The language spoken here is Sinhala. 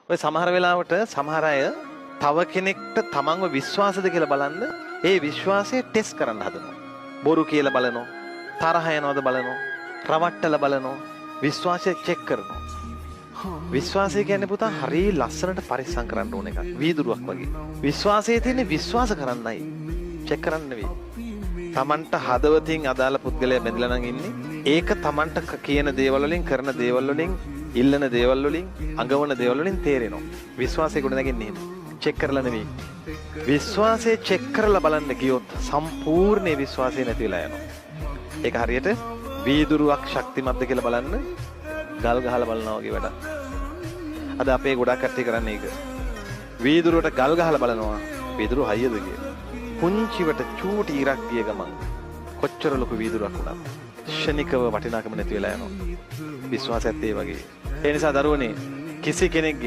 ඔය සමහර වෙලාවට සමහර අය තව කෙනෙක්ට තමන්ව විශ්වාසද කියලා බලන්න ඒ විශ්වාසය ටෙස්ට් කරන්න හදනවා. බොරු කියලා බලනවා, තරහ යනවද බලනවා, රවට්ටලා බලනවා, විශ්වාසය චෙක් කරනවා. විශ්වාසය කියන්නේ පුතා හරි ලස්සනට පරිස්සම් කරන්න ඕන එකක්. වීදුරුවක් වගේ. විශ්වාසයේ තියෙන්නේ විශ්වාස කරන්නයි. චෙක් කරන්න නෙවෙයි. තමන්ට හදවතින් අදාළ පුද්ගලයා බැඳිලා නම් ඉන්නේ. ඒක තමන්ට කියන දේවල් වලින්, කරන දේවල් වලින්, ඉල්ලන දේවල් වලින්, අඟවන දේවල් වලින් තේරෙනවා. විශ්වාසය ගොඩනගන්නේ එහෙම. චෙක් කරලා නෙවෙයි. විශ්වාසය චෙක් කරලා බලන්න ගියොත් සම්පූර්ණ විශ්වාසය නැති වෙලා යනවා. ඒක හරියට වීදුරුවක් ශක්තිමත්ද කියලා බලන්න ගල් ගහලා බලනවා වගේ වැඩක්. අද අපේ ගොඩක් කට්ටිය කරන්නේ ඒක. වීදුරුවට ගල් ගහලා බලනවා වීදුරුව හයියද කියලා. පුංචිවට චූටි ඉරක් ගිය ගමන් කොච්චර ලොකු වීදුරුවක් වුණත් ක්ෂණිකව වටිනාකම නැති වෙලා යනවා. විශ්වාසයත් ඒ වගේ. ඒ නිසා දරුවනේ, කිසි කෙනෙක්ගේ